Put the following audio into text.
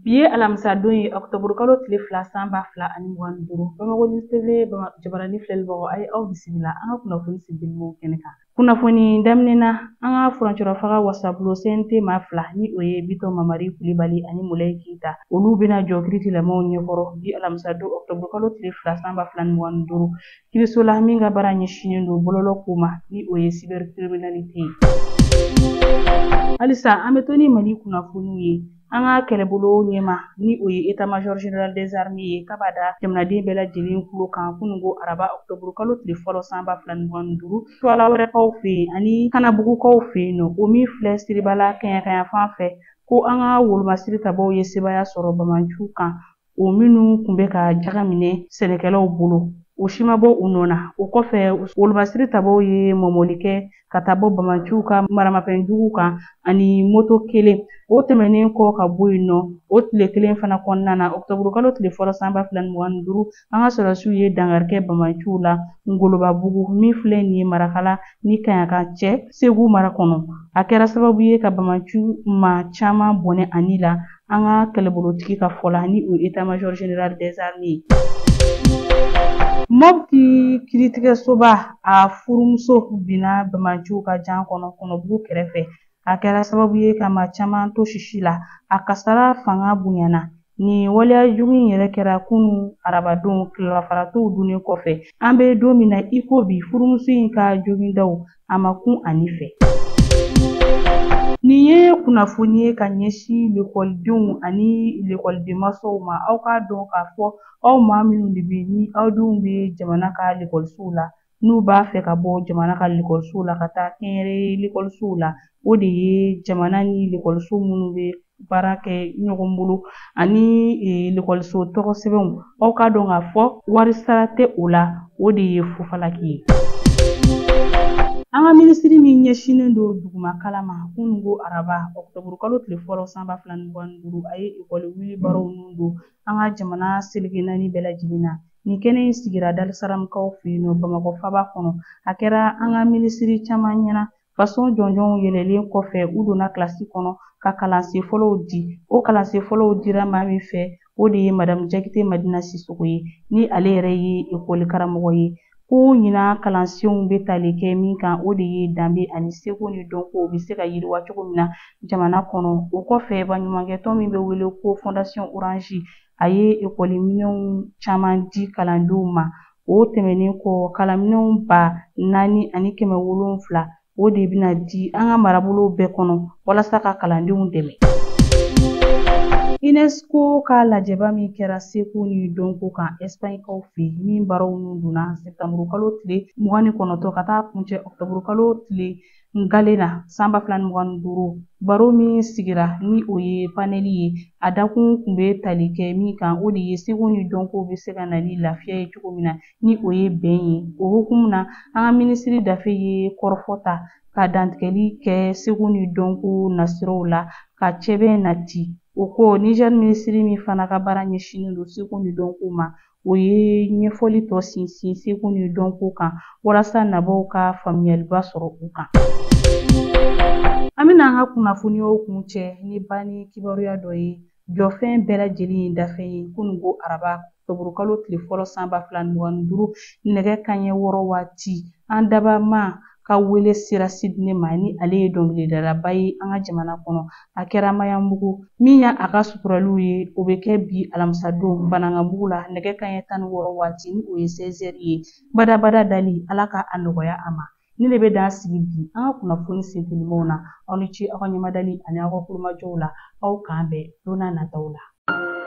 Bi ye alamisa don ye, ɔkutɔburu kalo tile 2 san 2025. Bamakɔ News TV jabarani filɛlibagaw, a ye aw bisimila an ka kunnafoni sintelimaw kɛnɛ kan. Kunnafoni daminɛ na, an ka furancɛrɔfanga wasabulon CNT maa 2, ni o ye Bitɔn Mamari Kulibali ani Mulayi Keyita, olu bɛna jɔ kiiritigɛlamaw ɲɛkɔrɔ bi alamisa don ɔkutɔburu kalo tile 2 san 2025, kiiriso la min ka baara ɲɛsinnen don bɔlɔlɔ ko ma, ni o ye cybercriminalité ye. Halisa an bɛ to ni Mali kunnafoniw ye. An ka kɛlɛbolo ɲɛma, ni o ye état major général des armées ye, k'a b'a da jamanaden bɛɛ lajɛlen tulo kan kununko araba ɔkutɔburu kalo tile fɔlɔ san 2025, Tuwala wɛrɛkaw fɛ yen ani Kanabugukaw fɛ yen nɔ, o min filɛ Siribala kɛɲɛkanya fan fɛ, ko an ka wolomasiri tabaw ye sebaaya sɔrɔ bamanciw kan, o minnu tun bɛ ka jaga minɛ sɛnɛkɛlaw bolo, o si ma bɔ u nɔ na. O kɔfɛ, wolomasiri tabaw ye mɔmɔli kɛ ka taa bɔ bamanciw ka maramafɛn jugu kan ani moto kelen. O tɛmɛnen kɔ ka bɔ yen nɔ, o tile kelen fana kɔnɔna na, ɔkutɔburu kalo tile fɔlɔ san 2025, an ka sɔrɔdasiw ye dankari kɛ bamanciw la Ngolobabugu min filɛ nin ye Marakala ni Kaɲaka cɛ Segu mara kɔnɔ. A kɛra sababu ye ka bamanciw maa caman bɔnɛ ani la, an ka kɛlɛbolotigi ka fɔ la, ni o état major général des armées ye. Mɔpti kiiritigɛsoba a furumuso binna bamanciw ka jan kɔnɔ Kɔnɔbugu kɛrɛfɛ. A kɛra sababu ye ka maa caman to sisi la. A kasara fanga bonyana. Nin waleya jugu in yɛrɛ kɛra kunun arabadon tilefaratow dunnen kɔfɛ. An bɛ don min na i ko bi, furumuso in ka jogindaw a ma kun ani fɛ. Nin ye kunnafoni ye ka ɲɛsin lekɔlidenw ani lekɔlidenmansaw ma. Aw k'a dɔn k'a fɔ aw maa minnu de bɛ ni aw denw bɛ jamana ka lekɔlisow la, n'u b'a fɛ ka bɔ jamana ka lekɔlisow la ka taa kɛnyɛrɛye lekɔlisow la, o de ye jamana ni lekɔliso minnu bɛ baara kɛ ɲɔgɔn bolo ani lekɔliso tɔgɔ sɛbɛnw. Aw k'a dɔn k'a fɔ wari sara tɛ o la, o de ye fufalaki ye. An ka minisiri min ɲɛsinnen don duguma kalan ma, kununko araba ɔkutɔburu kalo tile fɔlɔ san 2025, a ye ekɔli wuli baaraw nun don an ka jamana seleke naani bɛɛ lajɛlen na. Nin kɛnɛ in sigira Darisalamukaw fɛ yen nɔ Bamakɔ faba kɔnɔ. A kɛra an ka minisiri caman ɲɛna. Faso jɔnjɔnw yɛlɛlen kɔfɛ, u donna kilasi kɔnɔ ka kalansen fɔlɔw di. O kalansen fɔlɔw dira maa min fɛ, o de ye Madamu Jakite Madina Sisoko ye, ni ale yɛrɛ ye ekɔli karamɔgɔ ye. Ko ɲinan kalansenw bɛ tali kɛ min kan, o de ye danbe ani seko ni dɔnko o bɛ se ka yiriwa cogo min na jamana kɔnɔ. O kɔfɛ, baɲumankɛtɔn min bɛ wele ko Fondation Orange, a ye ekɔli minɛnw caman di kalandenw ma. O tɛmɛnen kɔ, kalanminɛnw 4700, o de bɛna di an ka marabolow bɛɛ kɔnɔ walasa ka kalandenw dɛmɛ. UNESCO ka lajɛba min kɛra seko ni dɔnko kan Espagnekaw fɛ, min baaraw nun donna sɛtanburu kalo tile 29 ka taa kuncɛ ɔkutɔburu kalo tile ngalen na san 2025, baro min sigira ni o ye panɛli ye, a dakun tun bɛ tali kɛ min kan, o de ye seko ni dɔnko bɛ se ka na ni lafiya ye cogo min na, ni o ye bɛn ye. O hukumu na, an ka minisiri dafe ye kɔrɔfɔ ta ka dantigɛli kɛ seko ni dɔnko nasiraw la ka cɛbɛn nati. O kɔ, Niger minisiri min fana ka baara ɲɛsinnen don seko ni dɔnko ma, o ye ɲɛfɔli tɔ sinsin seko ni dɔnko kan walasa nabaw ka faamuyaliba sɔrɔ u kan. An bɛna an ka kunnafoniyaw kuncɛ ni banni kibaruya dɔ ye. Jɔfɛn bɛɛ lajɛlen ye dafɛn ye. Kununko araba ɔkutɔburu kalo tile fɔlɔ san 2025, nɛgɛ kanɲɛ 6 waati, an dabama ka wele sera Sidine ma, ni ale ye dɔnkilidalaba ye an ka jamana kɔnɔ. A kɛra Mayanbugu min y'a a ka suturaliw ye, o bɛ kɛ bi alamisadon Banankabugu la nɛgɛ kanɲɛ 16 waati, ni o ye 16 heures ye. Badabada dali, Ala ka a nɔgɔya a ma. Ni de bɛ dan sigi bi an ka kunnafoni sentelimaw na. Aw ni ce aw ka ɲɛmadali ani aw ka kulomajɔw la. Aw k'an bɛn don n'a nataw la.